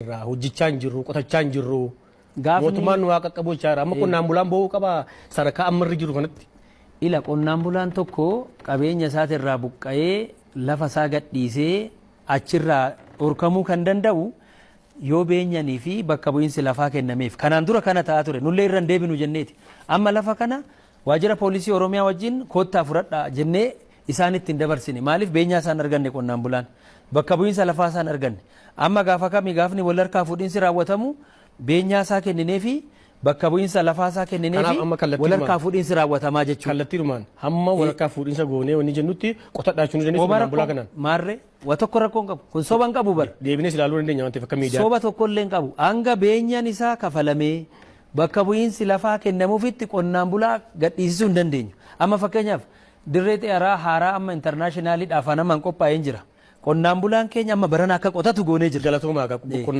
Irraa hojjechaa hin jirru, qotachaa hin jirru. Gaafni Mootummaan nu haa qaqqabu jechaa jira. Amma qonnaan bulaan boo'uu qaba sadarkaa amma irra jiru kanatti. Ila, qonnaan bulaan tokko qabeenya isaatirraa buqqa'ee, lafa isaa gadhiisee achirraa dhorkamuu kan danda'u yoo beenyanii fi bakka bu'iinsi lafaa kennameef. Kanaan dura kana ta'aa ture. Nullee irra hin deebinu jenneeti. Amma lafa kana waajjira poolisii Oromiyaa wajjin koottaa fudhadhaa jennee isaan ittiin dabarsine. Maaliif? Beenyaa isaan arganne, qonnaan bulaan. Bakka bu'iinsa lafaa isaan arganne. Amma gaafa kami gaafni wal harkaa fuudhinsi raawwatamu beenyaa isaa kenninee fi bakka bu'iinsa lafaa isaa kenninee Kanaaf fi amma wal kallattiidhumaan harkaa fuudhinsi raawwatamaa jechuudha. Kallattiidhumaan hamma wal harkaa fuudhinsa goonee wanni jennutti qotadhaa jechuu ni dandeessu Homaa qonnaan bulaa rakkoo kanaan. Maarree wa tokko rakkoo hin qabu. Kun soba hin qabu bara. Deebines ilaaluu dandeenya waan ta'eef akka miidiyaatti. Soba tokko illee hin qabu. Hanga beenyaan isaa kafalamee bakka bu'iinsi lafaa kennamuufitti qonnaan bulaa gadhiisisuu hin dandeenyu. Amma fakkeenyaaf dirree xiyaaraa haaraa amma internationaliidhaaf afaan ammaan qophaa'ee hin jira. Qonnaan bulaan keenya amma barana akka qotatu goonee jirra. Galatoomaa egaa.